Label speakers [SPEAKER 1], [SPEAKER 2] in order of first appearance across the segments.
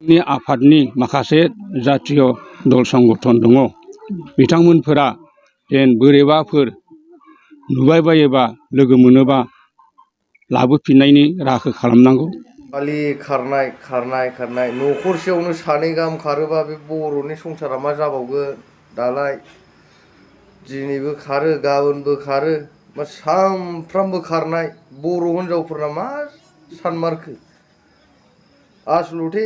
[SPEAKER 1] नि आफादनि माखासे जातीय दल संगठन दङ बिथांमोनफोरा जेन बोरैबाफोर नुबाय बायोबा लोगो मोनोबा लाबोफिननायनि राहाखौ खालामनांगौ।
[SPEAKER 2] खालि खारनाय खारनाय खारनाय न'खरसेयावनो सानै गाहाम खारोबा बे बर'नि संसारा मा जाबावगोन दालाय दिनैबो खारो गाबोनबो खारो मा सानफ्रामबो खारनाय बर' हिनजावफोरना मा सानमारखो आसलथे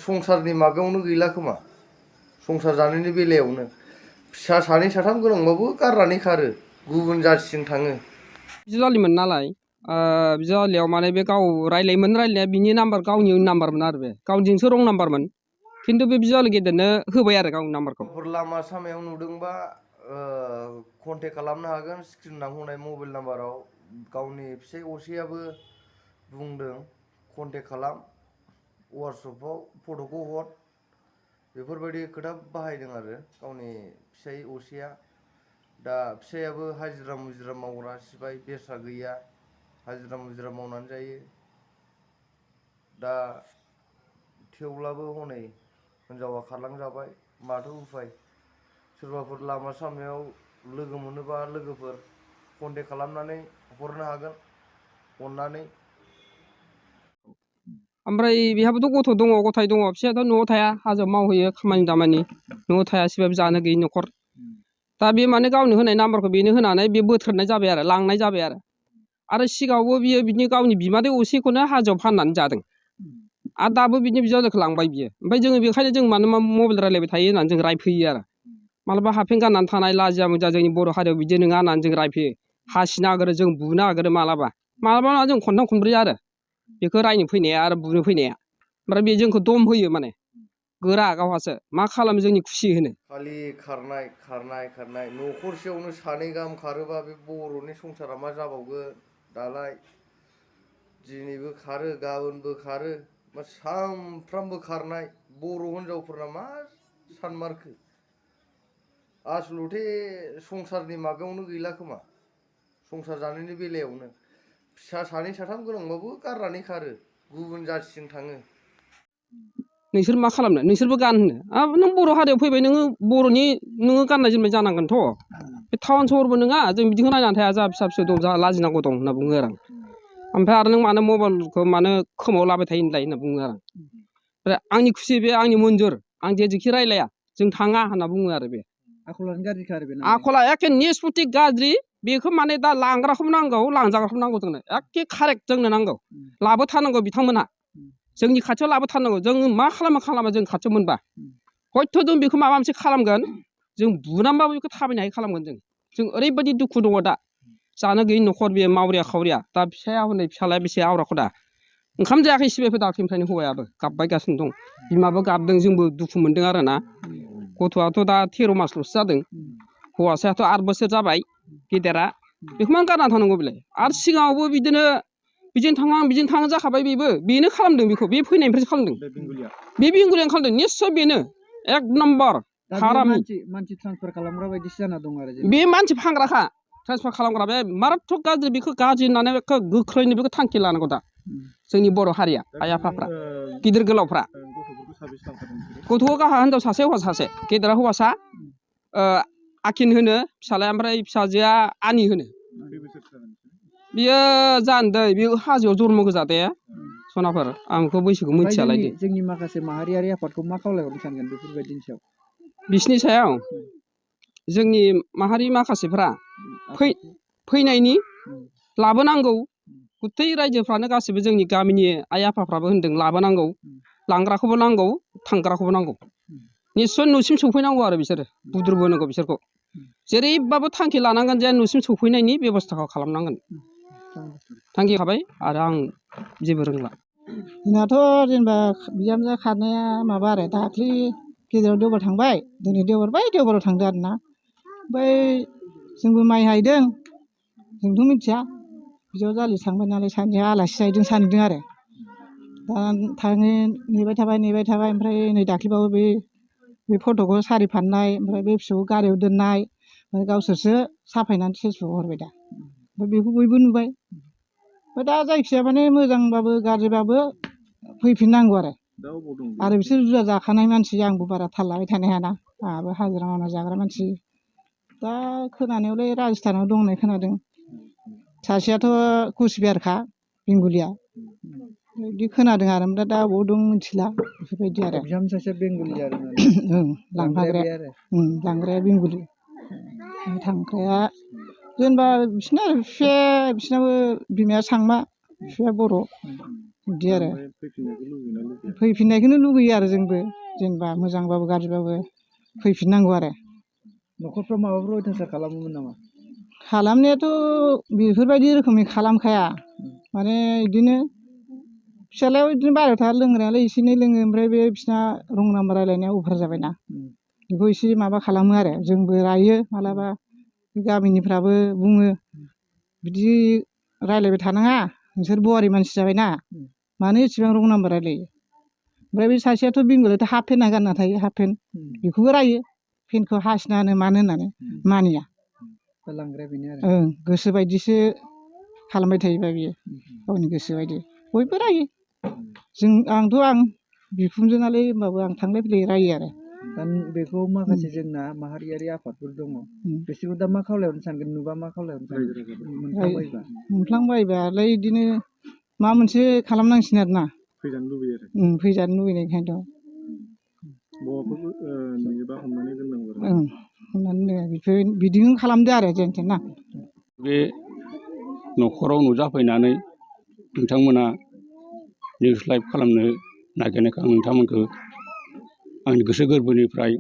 [SPEAKER 2] संसारनि माबायावनो गैला खोमा संसार जानायनि बेलायावनो फिसा सानै साथाम गोनांबाबो गारनानै खारो गुबुन जाथिजों थाङो।
[SPEAKER 3] बिजालिमोन नालाय बिजालियाव माने बे गाव रायलायोमोन रायलायनाया बिनि नाम्बार गावनि नाम्बारमोन आरो बे गावनिजोंसो रं नाम्बारमोन खिन्थु बे बिजालि गेदेरनो होबाय आरो गावनि नाम्बारखौ।
[SPEAKER 2] लामा सामायाव नुदोंबा कन्टेक्ट खालामनो हागोन स्क्रिनाव होनाय मबाइल नाम्बाराव गावनि फिसाइ असेयाबो बुंदों कन्टेक्ट खालाम वाट्सएपआव फट'खौ हर बेफोरबायदि खोथा बाहायदों आरो गावनि फिसाइ असेया दा फिसायाबो हाजिरा मुजिरा मावग्रा सिबाय बेस्रा गैया हाजिरा मुजिरा मावनानै जायो दा थेवब्लाबो हनै हिनजावा खारलांजाबाय माथो उफाय सोरबाफोर लामा सामायाव लोगो मोनोबा लोगोफोर कन्टेक्ट खालामनानै हरनो हागोन अननानै।
[SPEAKER 3] ओमफ्राय बेहाबोथ' गथ' दङ गथाय दङ फिसायाथ' न'आव थाया हाजोआव मावहैयो खामानि दामानि न'आव थायासेबाबो जानो गैयि न'खर दा बे माने गावनो होनाय नाम्बारखौ बेनो होनानै बे बोथ्रोदनाय जाबाय आरो लांनाय जाबाय आरो सिगाङावबो बियो बिदिनो गावनि बिमादै असेखौनो हाजोआव फाननानै जादों आरो दाबो बिदिनो बिजावजाखौ लांबाय बियो ओमफ्राय जोङो बेखायनो जों मानो मबाइल रायलायबाय थायो होननानै जों रायफैयो आरो मालाबा हाफेन गाननानै थानाय लाजिया मुजिया जोंनि बर' हारियाव बिदि नङा होननानै जों रायफैयो हासिनो नागिरो जों बुनो नागिरो मालाबा जों खनथाम खनब्रै आरो बेखौ रायनो फैनाया आरो बुनो फैनाया ओमफ्राय बे जोंखौ दम होयो माने गोरा गावहासो मा खालामो जोंनि खुसि होनो।
[SPEAKER 2] खालि खारनाय खारनाय खारनाय न'खरसेयावनो सानै गाहाम खारोबा बे बर'नि संसारा मा जाबावगोन दालाय दिनैबो खारो गाबोनबो खारो मा सानफ्रामबो खारनाय बर' हिनजावफोरना मा सानमारखो आसलथे संसारनि माबायावनो गैला खोमा संसार जानायनि बेलायावनो फिसा सानै साथाम गोनांबाबो गारनानै खारो गुबुन जाथिजों थाङो।
[SPEAKER 3] नोंसोर मा खालामनो नोंसोरबो गान होनो नों बर' हारियाव फैबाय नोङो बर'नि नोङो गाननाय जोमनाय जानांगोनथ' बे टाउन सहरबो नङा जों बिदिखौ नायनानै थाया जा फिसा फिसौ दं जा लाजिनांगौ दं होनना बुङो आरो आं ओमफ्राय आरो नों मानो मबाइलखौ मानो खोमाव लाबाय थायो होनलाय होनना बुङो आरो ओमफ्राय आंनि खुसि बे आंनि मन्जुर आं जेखि रायलाया जों थाङा होनना बुङो आरो बे
[SPEAKER 4] आखलानो गाज्रिखा आरो बे
[SPEAKER 3] आखला एखे निस्पति गाज्रि बेखौ माने दा लांग्राखौबो नांगौ लांजाग्राखौबो नांगौ जोंनो एखे कारेक्ट जोंनो नांगौ लाबोथारनांगौ बिथांमोनहा जोंनि खाथियाव लाबोथारनांगौ जों मा खालामा जों खाथियाव मोनबा हयथ' जों बेखौ माबा मोनसे खालामगोन जों बुनानैबाबो बेखौ थाबायनो हायै खालामगोन जों ओरैबायदि दुखु दङ दा जानो गैयि न'खर बेयो मावरिया खावरिया दा फिसाया हनै फिसालाया बेसे आवराखौ दा ओंखाम जायाखै सिबायफोर दाख्लिनिफ्रायनो हौवायाबो गाबबायगासिनो दं बिमाबो गाबदों जोंबो दुखु मोनदों आरो ना गथ'आथ' दा 13 मासल'सो जादों हौवासायाथ' 8 बोसोर जाबाय गेदेरा बेखौ मानो गारना थानांगौ बेलाय आरो सिगाङावबो बिदिनो बिजों थाङा जाखाबाय बेनो खालामदों बेखौ बे फैनायनिफ्रायसो खालामदों बे बेंगुरियानो खालामदों निस्सय बेनो एक नम्बर हारामि
[SPEAKER 4] मानसि ट्रान्सफार खालामग्रा बायदिसो जाना दं आरो
[SPEAKER 3] बे मानसि फानग्राखा ट्रान्सफार खालामग्रा बे माराथ्थक गाज्रि बेखौ गाज्रि होननानै बेखौ गोख्रैनो बेखौ थांखि लानांगौ दा जोंनि बर' हारिया आइ आफाफ्रा गिदिर गोलावफ्रा गथ'खौ गावहा हिनजाव सासे हौवा सासे गेदेरा हौवासा आकिन होनो फिसालाया ओमफ्राय फिसाजोआ आनि होनो बियो जानोदै बे हाजोआव जन्म गोजा दे सनाफोर आं बेखौ बैसोखौ मिथियालाय दे
[SPEAKER 4] जोंनि माखासे माहारियारि आफादखौ मा खावलायहरनो सानगोन बेफोरबायदिनि सायाव
[SPEAKER 3] बिसिनि सायाव जोंनि माहारि माखासेफ्रा फैनायनि लाबोनांगौ गुथै रायजोफ्रानो गासिबो जोंनि गामिनि आइ आफाफ्राबो होनदों लाबोनांगौ लांग्राखौबो नांगौ थांग्राखौबो नांगौ निस्सय न'सिम सौफैनांगौ आरो बिसोरो बुद्रुबोनांगौ बिसोरखौ जेरैबाबो थांखि लानांगोन जे न'सिम सौफैनायनि बेब'स्थाखौ खालामनांगोन थांखि खाबाय आरो आं जेबो रोंला
[SPEAKER 4] जोंनाथ' जेनेबा बिहामजो खारनाया माबा आरो दाख्लि गेजेराव देवबार थांबाय दिनै देवबार बै देवबाराव थांदों आरो ना ओमफ्राय जोंबो माइ हायदों जोंथ' मिथिया बिजावजालि थांबाय नालाय सानैजों आलासि जाहैदों सानैजों आरो दा थाङो नेबाय थाबाय ओमफ्राय नै दाख्लैबाबो बे फट'खौ सारि फाननाय ओमफ्राय बे फिसौखौ गारियाव दोननाय ओमफ्राय गावसोरसो साफायनानै फेसबुकआव हरबाय दा ओमफ्राय बेखौ बयबो नुबाय ओमफ्राय दा जायखिजाया माने मोजांबाबो गाज्रिबाबो फैफिननांगौ आरो आरो बिसोर जुदा जाखानाय मानसि आंबो बारा थाल लाबाय थानो हायाना आंहाबो हाजिरा मावना जाग्रा मानसि दा खोनानायावलाय राजस्थानाव दं होननाय खोनादों सासेयाथ' कुचबिहारखा बेंगलिया बिदि खोनादों आरो ओमफ्राय दा बबाव दं मिथिला बेफोरबायदि आरो
[SPEAKER 5] बिहाम सासे बेंगलि आरो
[SPEAKER 4] ओं लांफाग्राया लांग्राया बेंगलि थांग्राया जेनेबा बिसिनाबो बिमाया सांमा बिफाया बर' बिदि आरो फैफिननायखौनो लुगैयो आरो जोंबो जेनेबा मोजांबाबो गाज्रिबाबो फैफिननांगौ आरो
[SPEAKER 5] न'खरफ्राव माबाफोर अयथासार खालामोमोन नामा
[SPEAKER 4] खालामनायाथ' बेफोरबायदि रोखोमनि खालामखाया माने बिदिनो फिसालायाव बिदिनो बाहेरायाव थाना लोंग्रायालाय एसे एनै लोङो ओमफ्राय बे बिसिना रं नाम्बार रायलायनाया अभार जाबायना बेखौ एसे माबा खालामो आरो जोंबो रायो मालाबा गामिनिफ्राबो बुङो बिदि रायलायबाय थानाङा नोंसोर बर' मानसि जाबायना मानो एसेबां रं नाम्बार रायलायो ओमफ्राय बे सासेयाथ' बेंगलावथ' हाफ पेन्ट गानना थायो हाफ पेन्ट बेखौबो रायो पेन्टखौ हासिना होनो मानो होननानै मानिया
[SPEAKER 5] लांग्राया बेनो आरो
[SPEAKER 4] ओं गोसो बायदिसो खालामबाय थायोबा बियो गावनि गोसो बायदि बयबो रायो आं बिखुनजो नालाय होमबाबो आं थांलाय फैलाय रायो आरो
[SPEAKER 5] दा बेखौ माखासे जोंना माहारियारि आफादफोर दङ बिसोरखौ दा मा खावलायहरनो सानगोन नुबा मा खावलायहरनो सानगोन
[SPEAKER 4] मोनफ्लांबायबालाय बिदिनो माबा मोनसे खालामनांसिगोन आरो ना
[SPEAKER 1] फैजानो लुबैयो आरो
[SPEAKER 4] फैजानो लुबैनायखायनोथ'
[SPEAKER 1] नुयोबा हमनानै दोननांगौ
[SPEAKER 4] हमनानै बिदिनो खालामदो आरो जेनथेन ना
[SPEAKER 1] बे न'खराव नुजाफैनानै नोंथांमोना निउस लाइभ खालामनो नागिरनायखौ आं नोंथांमोनखौ आंनि गोसो गोरबोनिफ्राय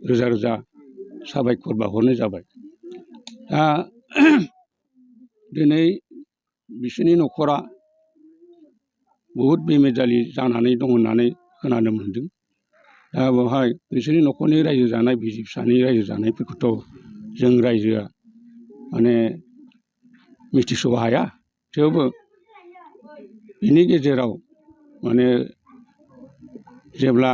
[SPEAKER 1] रोजा रोजा साबायखर बावहरनाय जाबाय दा दिनै बिसोरनि न'खरा बहुद बेमेजालि जानानै दं होननानै खोनानो मोन्दों दा बेवहाय बिसोरनि न'खरनि रायजो जानाय बिसि फिसानि रायजो जानायफोरखौथ' जों रायजोआ माने मिथिस' हाया थेवबो बिनि गेजेराव माने जेब्ला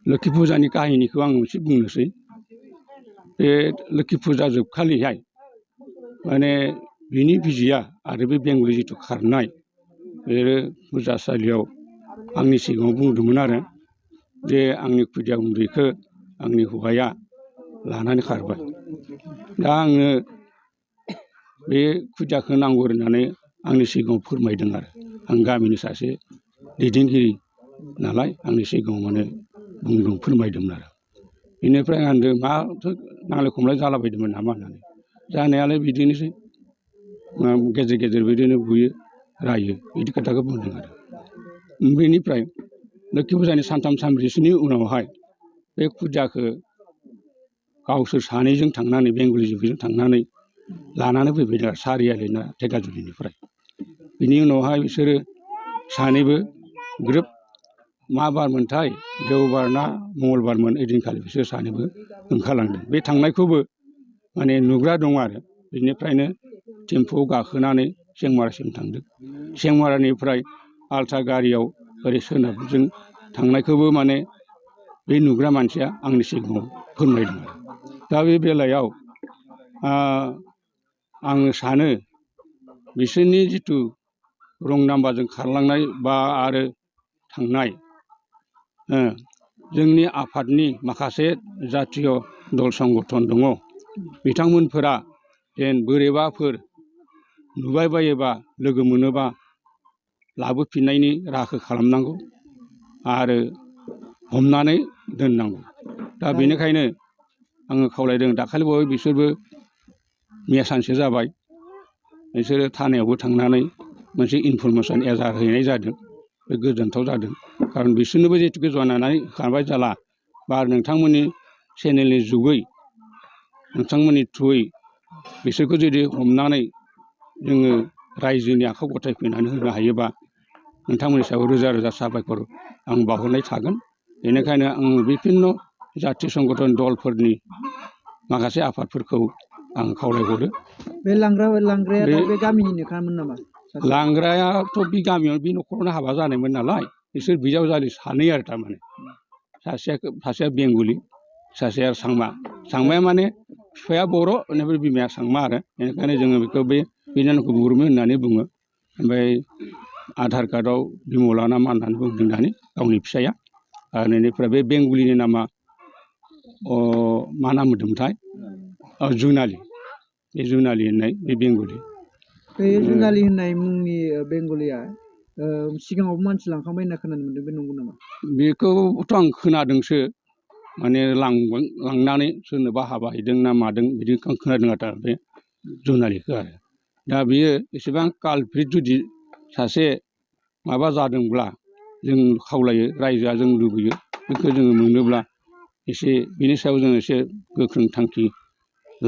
[SPEAKER 1] लोखि फुजानि काहिनिखौ आं मोनसे बुंनोसै बे लोखि फुजा जोबखालिहाय माने बिनि बिजिया आरो बे बेंगलि जिथु खारनाय बे फुजासालियाव आंनि सिगाङाव बुंदोंमोन आरो जे आंनि खुदिया उन्दैखौ आंनि हौवाया लानानै खारबाय दा आङो बे खुदियाखौ नांगौ होननानै आंनि सिगाङाव फोरमायदों आरो आं गामिनि सासे दैदेनगिरि नालाय आंनि सिगाङाव माने बुंदों फोरमायदोंमोन आरो बेनिफ्राय आं होनदों माथो नांलाय खमलाय जालाबायदोंमोन नामा होननानै जानायालाय बिदिनोसै गेजेर गेजेर बिदिनो बुयो रायो बिदि खोथाखौ बुंदों आरो बेनिफ्राय लोखि फुजानि सानथाम सानब्रैसोनि उनावहाय बे खुदियाखौ गावसोर सानैजों थांनानै बेंगलि जिबुजों थांनानै लानानै फैबाय आरो सारियालि ना धेकियाजुलिनिफ्राय बिनि उनावहाय बिसोरो सानैबो ग्रोब मा बारमोनथाय देवबार ना मंगलबारमोन ओइदिनखालि बिसोर सानैबो ओंखारलांदों बे थांनायखौबो माने नुग्रा दं आरो बेनिफ्रायनो टेम्फुआव गाखोनानै सेंमारासिम थांदों सेंमारानिफ्राय आल्ट्रा गारियाव ओरै सोनाबजों थांनायखौबो माने बे नुग्रा मानसिया आंनि सिगाङाव फोरमायदों दा बे बेलायाव आङो सानो बिसोरनि जिथु रं नाम्बारजों खारलांनाय बा आरो थांनाय जोंनि आफादनि माखासे जातिय दल संगठन दङ बिथांमोनफोरा जेन बोरैबाफोर नुबाय बायोबा लोगो मोनोबा लाबोफिननायनि राहाखौ खालामनांगौ आरो हमनानै दोननांगौ दा बेनिखायनो आङो खावलायदों दाखालिबावै बिसोरबो मैया सानसे जाबाय बिसोरो थानायावबो थांनानै मोनसे इनफरमेसन एजार हैनाय जादों बे गोजोनथाव जादों खारन बिसोरनोबो जिहेतुके जनायनानै खारबाय जाला बा नोंथांमोननि चेनेलनि जुगै नोंथांमोननि थ्रुयै बिसोरखौ जुदि हमनानै जोङो रायजोनि आखायाव गथायफैनानै होनो हायोबा नोंथांमोननि सायाव रोजा रोजा साबायखर आं बावहरनाय थागोन बेनिखायनो आं बिभिन्न जाथि संगठन दलफोरनि माखासे आफादफोरखौ आं खावलायहरो
[SPEAKER 5] बे लांग्राया बे गामिनिनोखामोन नामा
[SPEAKER 1] लांग्रायाथ' बे गामियाव बे न'खरावनो हाबा जानायमोन नालाय बिसोर बिजावजालि सानै आरो थारमाने सासेया बेंगलि सासेया सांमाया माने बिफाया बर' बेनिफ्राय बिमाया सांमा आरो बेनिखायनो जोङो बेखौ बे नामखौ बर'मोन होननानै बुङो ओमफ्राय आधार कार्डआव बिमला ना मा होननानै बुंदों दानि गावनि फिसाया आरो बेनिफ्राय बे बेंगलिनि नामा मा नाम होन्दोंमोनथाय जुनालि बे जुनालि होननाय बे बेंगलि
[SPEAKER 5] बे जुनालि होननाय मुंनि बेंगलिया सिगाङावबो मानसि लांखांबाय होनना खोनानो मोनदों बे नंगौ नामा?
[SPEAKER 1] बेखौथ' आं खोनादोंसो माने लांनानै सोरनोबा हाबा हैदों ना मादों बिदि खोनादों आरो बे जुनालिखौ आरो दा बियो एसेबां कालप्रिट जुदि सासे माबा जादोंब्ला जों खावलायो रायजोआ जों लुबैयो बेखौ जोङो मोनोब्ला एसे बिनि सायाव जों एसे गोख्रों थांखि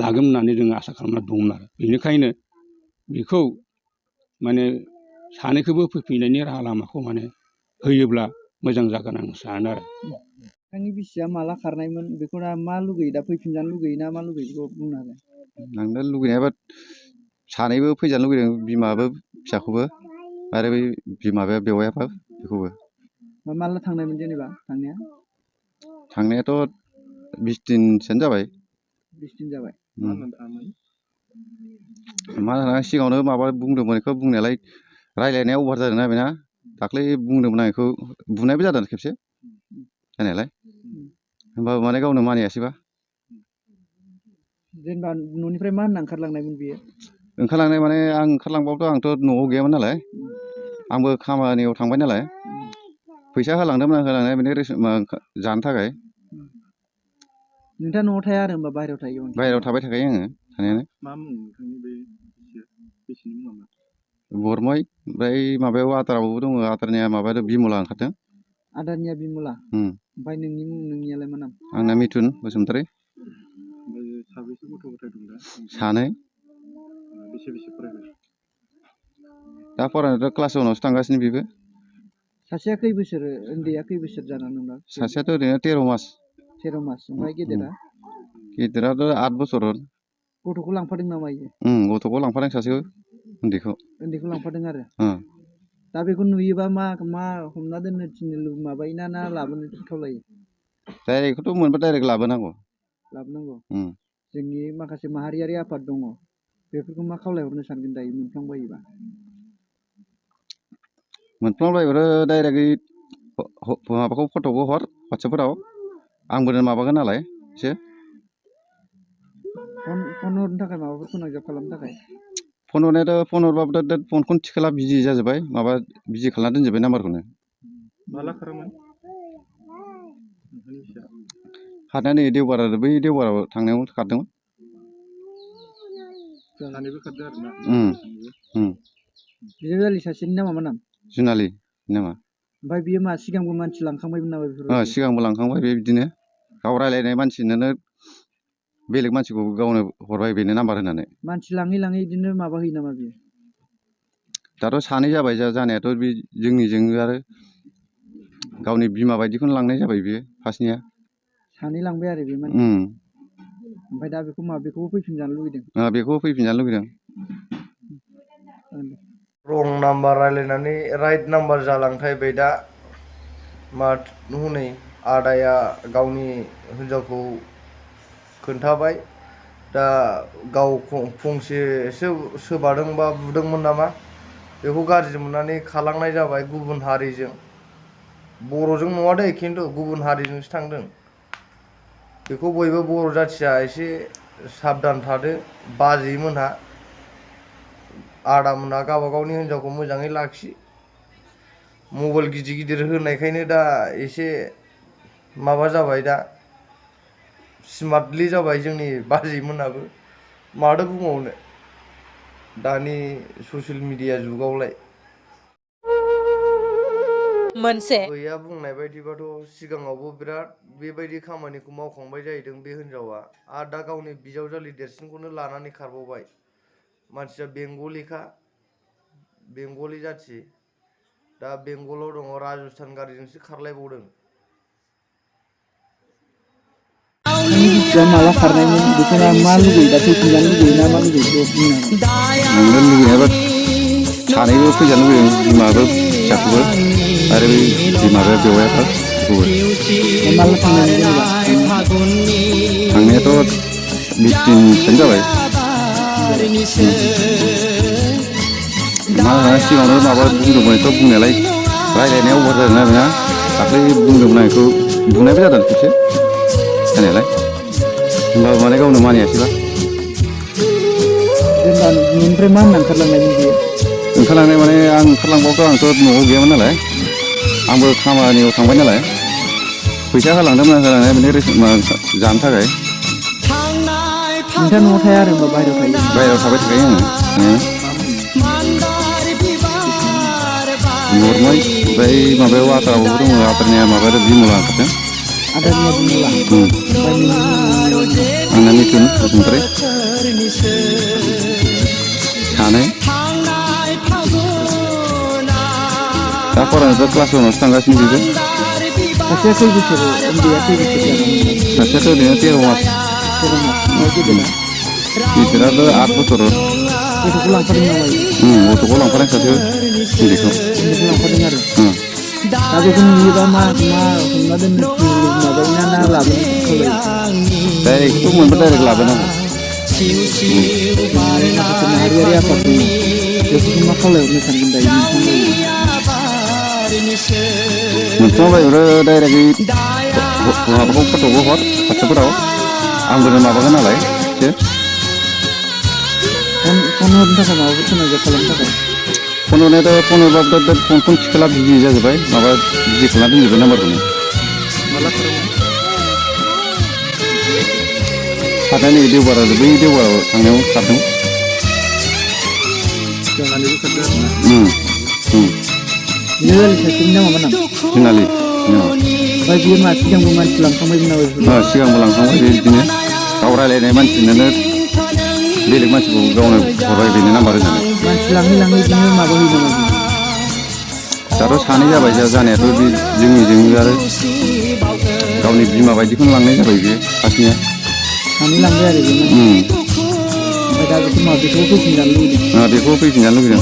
[SPEAKER 1] लागोन होननानै जोङो आसा खालामना दंमोन आरो बेनिखायनो बेखौ माने सानैखौबो फैफिननायनि राहा लामाखौ माने होयोब्ला मोजां जागोन आं सानो आरो
[SPEAKER 5] नोंथांनि बिसिया माला खारनायमोन बेखौ दा मा लुगैयो दा फैफिनजानो लुगैयो ना मा लुगैयो बेखौ बुंनो हागोन?
[SPEAKER 6] आंनो लुगैनायाबा सानैबो फैजानो लुगैदों बिमाबो फिसाखौबो आरो बै बिमाया बेवाइयाबो बेखौबो।
[SPEAKER 5] माला थांनायमोन जेनेबा
[SPEAKER 6] थांनायाथ' 20 दिनसोआनो जाबाय।
[SPEAKER 5] 20 दिन जाबाय।
[SPEAKER 6] मा होनो सिगाङावनो माबा बुंदोंमोन बेखौ बुंनायालाय रायलायनाया अभार जादोंना बेना दाख्लै बुंदोंमोन आं बेखौ बुनायबो जादों खेबसे जानायालाय होमबाबो माने गावनो मानियासैबा।
[SPEAKER 5] जेनेबा न'निफ्राय मा होनना ओंखारलांनायमोन बियो?
[SPEAKER 6] ओंखारलांनाय माने आं ओंखारलांबाबोथ' आंथ' न'आव गैयामोन नालाय आंबो खामानियाव थांबाय नालाय फैसा होलांदोंमोन आं होलांनाया बेनो जानो थाखाय।
[SPEAKER 5] नोंथाङा न'आव थाया आरो होमबा बाहेरायाव थायो?
[SPEAKER 6] बाहेरायाव थाबाय थाखायो आङो थानायानो।
[SPEAKER 7] मा मुं नोंथांनि बे बिसिनि मुङा मा?
[SPEAKER 6] बरमय ओमफ्राय माबायाव आदारावबो दङ आदारनिया माबाया बिमला ओंखारदों।
[SPEAKER 5] आदारनिया बिमला ओमफ्राय नोंनि मुं नोंनियालाय मा नाम?
[SPEAKER 6] आंना मिथुन बसुमतारी।
[SPEAKER 7] ओमफ्राय साबेसे गथ' गथाय दं दा?
[SPEAKER 6] सानै।
[SPEAKER 7] बेसे फरायबाय?
[SPEAKER 6] दा फरायनायाथ' क्लास 1आवसो थांगासिनो बेबो।
[SPEAKER 5] सासेया खै बोसोर उन्दैया खै बोसोर जानानै दं दा?
[SPEAKER 6] सासेयाथ' ओरैनो 13 मास।
[SPEAKER 5] 13 मास ओमफ्राय गेदेरा?
[SPEAKER 6] गेदेराथ' 8 बोसोर।
[SPEAKER 5] गथ'खौ लांफादों नामा इयो?
[SPEAKER 6] गथ'खौ लांफादों सासेखौ उन्दैखौ
[SPEAKER 5] लांफादों आरो दा बेखौ नुयोबा मा हमना दोननो थिननो माबायोना ना लाबोनो खावलायो?
[SPEAKER 6] डाइरेक्टखौथ' मोनबा डाइरेक्ट लाबोनांगौ। जोंनि
[SPEAKER 5] माखासे माहारियारि आफाद दङ बेफोरखौ मा खावलायहरनो सानगोन दायो मोनफ्लांबायोबा?
[SPEAKER 6] मोनफ्लांबायोबाथ' डाइरेक्टयै माबाखौ फट'खौ हर वाट्सएपफोराव आंबो माबागोन नालाय एसे।
[SPEAKER 5] फन हरनो थाखाय माबाफोर फोनांजाब खालामनो थाखाय?
[SPEAKER 6] फन हरनायाथ' फन हरबाबोथ' फनखौनो थिखोला बिजि जाजोब्बाय माबा बिजि खालामना दोनजोब्बाय नाम्बारखौनो।
[SPEAKER 7] माला खारोमोन?
[SPEAKER 6] खारनाया नै देवबार आरो बै देवबाराव थांनायाव खारदोंमोन।
[SPEAKER 7] सानैबो खारदों आरो ना?
[SPEAKER 5] बिजावजालि सासेनि नामा मा नाम?
[SPEAKER 6] जुनालि नामा।
[SPEAKER 5] ओमफ्राय बियो मा सिगांबो मानसि लांखांबायमोन नामा बेफोरबायदि?
[SPEAKER 6] सिगांबो लांखांबाय बे बिदिनो गाव रायलायनाय मानसिनोनो बेलेग मानसिखौ गावनो हरबाय बेनो नाम्बार होनानै।
[SPEAKER 5] मानसि लाङै लाङै बिदिनो माबा होयो नामा बियो?
[SPEAKER 6] दाथ' सानै जाबाय जानायाथ' बे जोंनिजों आरो गावनि बिमा बायदिखौनो लांनाय जाबाय बियो फार्स्टनिया।
[SPEAKER 5] सानै लांबाय आरो बे मानसिया? ओमफ्राय दा बेखौबो फैफिनजानो लुगैदों?
[SPEAKER 6] बेखौबो फैफिनजानो लुगैदों।
[SPEAKER 2] रं नाम्बार रायलायनानै राइट नाम्बार जालांथायबाय दा मा हनै आदाया गावनि हिनजावखौ खोन्थाबाय दा गाव फंसेसो सोबादोंबा बुदोंमोन नामा बेखौ गाज्रि मोननानै खारलांनाय जाबाय गुबुन हारिजों। बर'जों नङा दै खिन्थु गुबुन हारिजोंसो थांदों। बेखौ बयबो बर' जाथिया एसे साबधान थादो बाजैमोनहा आदामोनहा गावबा गावनि हिनजावखौ मोजाङै लाखि। मबाइल गिदिर गिदिर होनायखायनो दा एसे माबा जाबाय दा स्मार्टलि जाबाय जोंनि बाजैमोनहाबो माथो बुंबावनो दानि ससियेल मिडिया जुगावलाय। गैया बुंनाय बायदिबाथ' सिगाङावबो बिराद बेबायदि खामानिखौ मावखांबाय जाहैदों बे हिनजावा आरो दा गावनि बिजावजालि देरसिनखौनो लानानै खारबावबाय। मानसिया बेंगलिखा बेंगलि जाथि दा बेंगलाव दङ राजस्थान गारिजोंसो खारलायबावदों।
[SPEAKER 5] माला खारनायमोन बेखौ मा लुगैयो दा फैफिनजानो लुगैयो ना मा लुगैयो बुंनो हागोन?
[SPEAKER 6] आंनो लुगैनायाबा सानैबो फैजानो लुगैदों बिमाबो फिसाखौबो आरो बै बिमाया बेवाइयाबो बेखौबो।
[SPEAKER 5] माला थांनायमोन जेनेबा?
[SPEAKER 6] थांनायाथ' 20 दिनसोआनो जाबाय। मानोना सिगाङावनो माबा बुंदोंमोन बेखौ बुंनायालाय रायलायनाया अभार जादोंना बेना दाख्लै बुंदोंमोन आं बेखौ बुंनायबो जादों खेबसे जानायालाय होमबाबो माने गावनो मानियासैबा
[SPEAKER 5] जेनेबा न'निफ्राय मा होनना ओंखारलांनायमोन बियो
[SPEAKER 6] ओंखारलांनाय माने आं ओंखारलांबावथ' आंथ' न'आव गैयामोन नालाय आंबो खामानियाव थांबाय नालाय फैसा होलांदोंमोन आं होलांनाया बेनो जानो थाखाय
[SPEAKER 5] नोंथाङा न'आव थाया आरो होमबा बाहेरायाव थायो
[SPEAKER 6] बाहेरायाव थाबाय थाखायो आङो नरमाय ओमफ्राय माबायाव आदारावबो दङ आदारनिया माबाया बिमला ओंखारदों
[SPEAKER 5] आदारनिया बिमला
[SPEAKER 6] आंना मिथुन बसुमतारी सानै दा फरायनायाथ' क्लास 1आवसो थांगासिनो बेबो
[SPEAKER 5] सासेया खै बोसोर उन्दैया खै बोसोर
[SPEAKER 6] सासेयाथ' ओरैनो 13 मास गिदिराबो 8 बोसोर
[SPEAKER 5] गथ'खौ लांफादों नामा
[SPEAKER 6] गथ'खौ लांफादों सासेयाव उन्दैखौ
[SPEAKER 5] लांफादों आरो दा बेखौ नुयोबा मा हमना दोननो माबायोना ना लाबोनो
[SPEAKER 6] डाइरेक्टथ' मोनबा डाइरेक्ट लाबोनांगौ
[SPEAKER 5] माखासे माहारियारि आफाद दङ बेफोरखौ मा खालामनो सानगोन दायो
[SPEAKER 6] मोनफ्लांबायब्रो डाइरेक्टयै माबाखौ फट'खौ हर वाट्सएपफोराव आंबो माबागोन नालाय
[SPEAKER 5] फन हरनो थाखाय माबाफोर फोनांजाब खालामनो थाखाय
[SPEAKER 6] फन हरनायाथ' फन हरबाबो फन थिखोला बिजि जाजोब्बाय माबा बिजि खालामना दोनजोब्बाय नाम्बारखौनो खारनाय नै देवबाराव बै देवबाराव थांनायाव खारदों
[SPEAKER 5] जोंनालि सासेनि नामा मा नाम
[SPEAKER 6] जोंनालि
[SPEAKER 5] ओमफ्राय बियो मा सिगांबो मानसि लांखांबायमोन नामा
[SPEAKER 6] सिगांबो लांखांबाय बिदिनो गाव रायलायनाय मानसिनोनो बेलेग मानसिखौ गावनो हरबाय बेनो नाम्बार होनानै
[SPEAKER 5] मानसि लाङै बिदिनो माबाहोयो नामा
[SPEAKER 6] दाथ' सानै जाबाय जानायाथ' बे जोंनिजों आरो गावनि बिमा बायदिखौनो लांनाय जाबाय बे सासेनिया
[SPEAKER 5] सानै लांबाय आरो बेनो ओमफ्राय दा बेखौ फैफिनजानो लुगैदों
[SPEAKER 6] बेखौ फैफिनजानो लुगैदों